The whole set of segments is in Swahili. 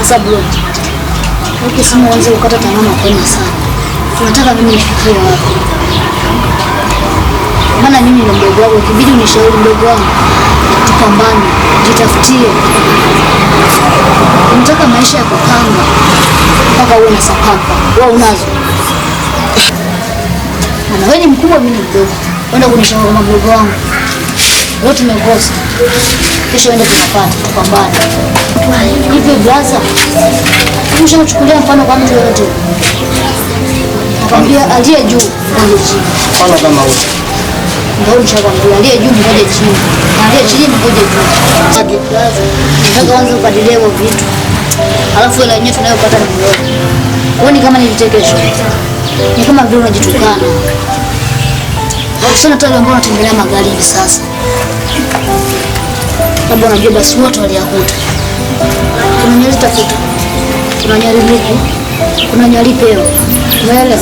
Sasa bro, ukisema uanze kukata tamaa mapema sana, unataka mimi nifikie wapi? Maana mimi ni mdogo wako, ikibidi unishauri mdogo wangu, tupambane, jitafutie. Unataka maisha ya kupanga mpaka uwe na sapapa, wewe unazo. Na wewe ni mkubwa, mimi ni mdogo. Uenda kunishauri kama mdogo wangu. Leo tumekosa, kesho ende tunapata, tupambane. Hivi blaza, ushachukulia mfano kwa mtu yoyote? Nakwambia aliye juu ngoje chini. Mfano kama huo. Ndio nishakwambia aliye juu ngoje chini. Na aliye chini ngoje juu. Blaza, nataka uanze ukadiria hivyo vitu. Alafu hela yenyewe tunayopata ni ndogo. Huoni kama ni vichekesho? Ni kama vile unajitukana. Sio hata wale ambao wanatembelea magari hivi sasa. Labda unajua basi wote waliyakuta. Kuna nyali tafuta, kuna nyali mliki, kuna nyali peo. Umeelewa?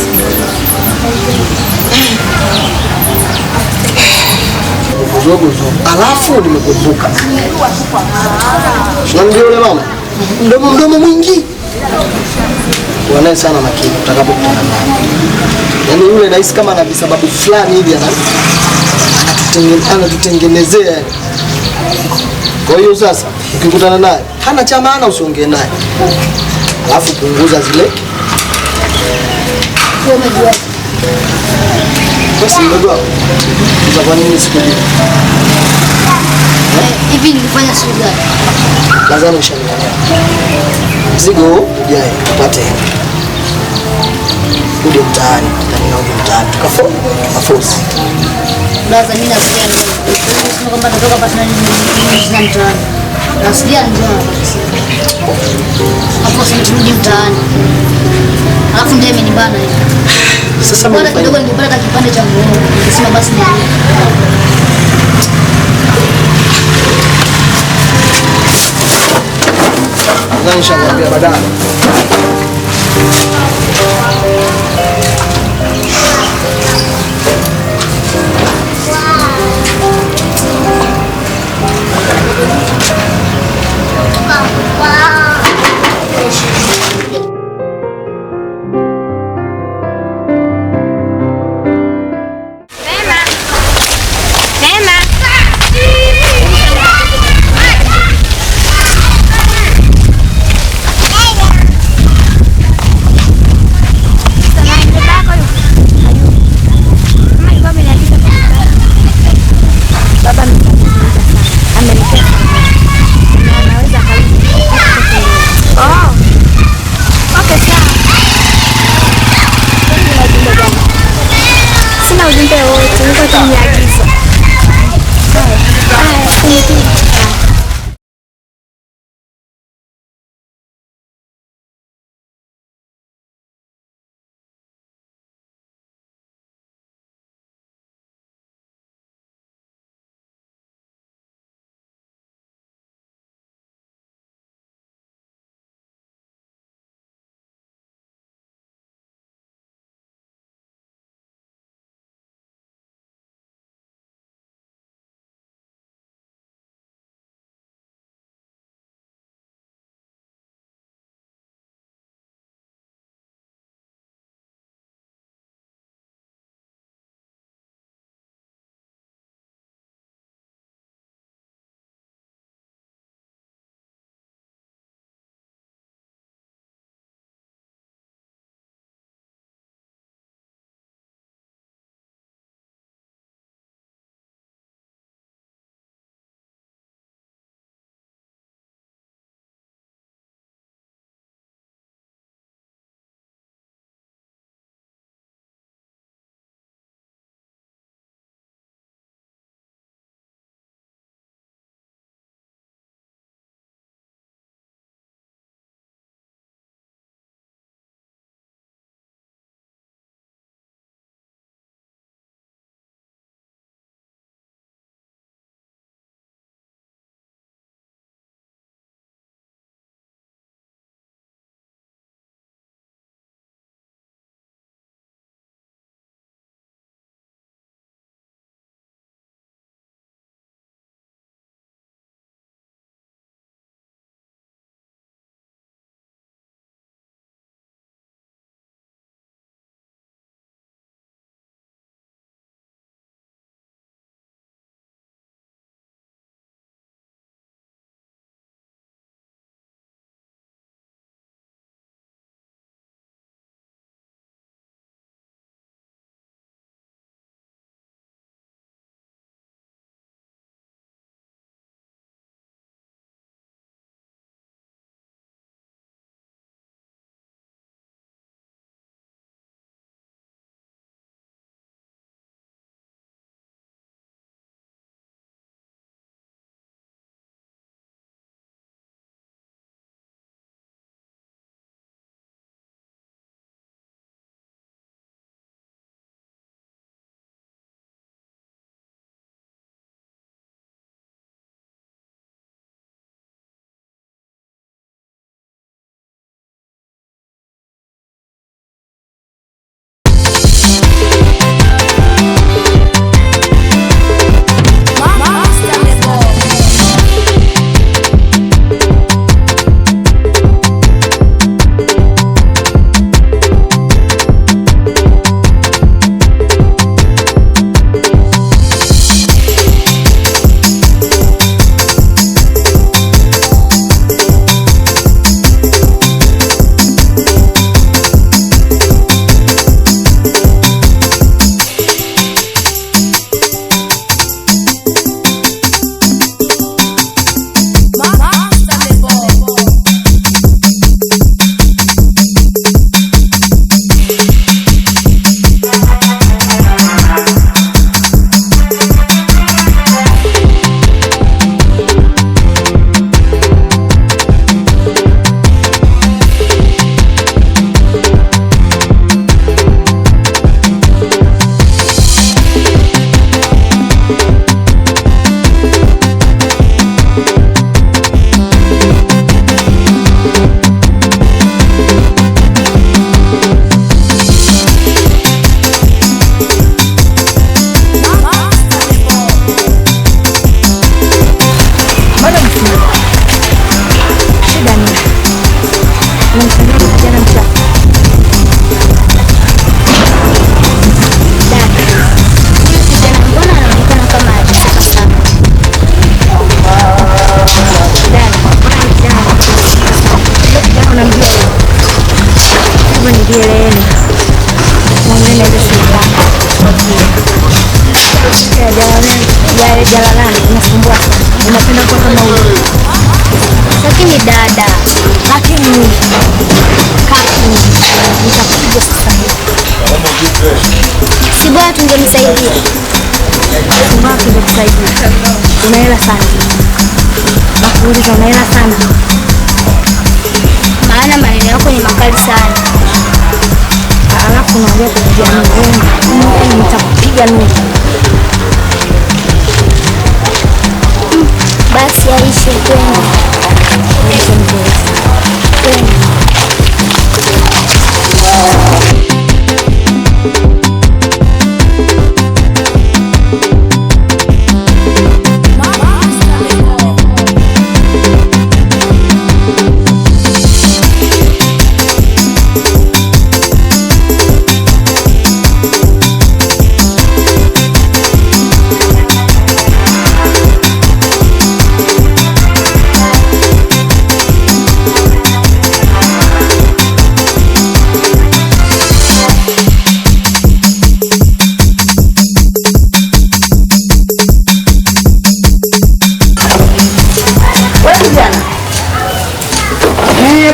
Zogo. Alafu nimekumbuka. Unamjua yule mama? Mdomo mdomo mwingi. Kuwa naye sana makini utakapokutana naye. Yaani yule nahisi kama ana visababu fulani hivi anatutengenezea. Kwa hiyo sasa ukikutana naye hana cha maana, usiongee naye. Alafu punguza zile. Wewe umejua. Basi mdogo wako. Sasa kwa nini sikujua? Hivi nilifanya siku gani? Nadhani ushanielewa. Mzigo ujae upate hela. Uje mtaani, na uje mtaani tukaforce. Blaza, mimi nasikia njaa. Sema kwamba natoka hapa tena nini mtaani. Nasikia njaa kabisa. Hapo sasa turudi mtaani. Alafu ndiye amenibana hivi. Sasa bora kidogo ningepata hata kipande cha muhogo. Ningesema basi ni. Nadhani nishakwambia baadaye. Sina ujumbe wowote, nilikuwa tu niagiza. Unamshangaa kijana mchafu. Dada, huyu kijana mbona anaonekana kama anateseka sana? Dada, mbona kijana anateseka sana? Kijana unamjua wewe? Hebu nijieleeni. Mwongee ile simu yako. Ya jalalani unasumbua sana. Unapenda kuwa kama huyu. Lakini dada, lakini kaki nitakupiga sasa hivi. Si bora tungemsaidia. Si bora tungemsaidia. Una hela sana. Nakuuliza, una hela sana. Maana maneno yako ni makali sana. Alafu unaongea kwa kujiamini. Nitakupiga mimi. Basi aishe, twende. Twende.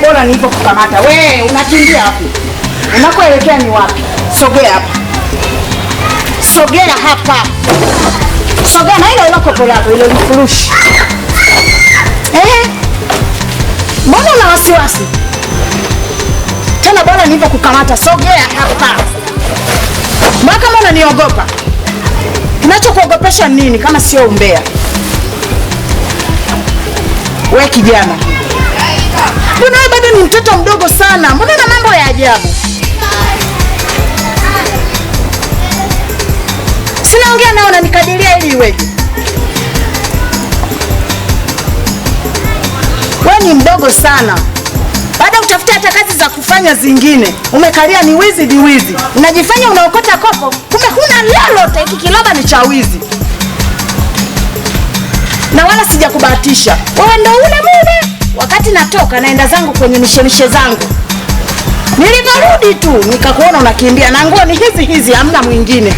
Bora nilipokukamata. We, unakimbia wapi? Unakoelekea ni wapi? Sogea hapa. Sogea hapa. Sogea na ile kopo lako ile lifurushi. Mbona una wasiwasi? Tena bora nilipokukamata. Sogea hapa. Mbona kama unaniogopa? Kinachokuogopesha nini kama sio umbea? We kijana, mbona wewe bado ni mtoto mdogo sana? Mbona una mambo ya ajabu? Sinaongea nao na nikadiria ili iweje? Wewe ni mdogo sana. Baada utafuta hata kazi za kufanya zingine, umekalia ni wizi ni wizi. Unajifanya unaokota kopo, kumbe huna lolote. Hiki kiloba ni cha wizi. Na wala sijakubahatisha. Wewe ndo ule mume. Wakati natoka naenda zangu kwenye mishemishe zangu. Nilivyorudi tu nikakuona unakimbia na nguo ni hizi hizi, hamna mwingine.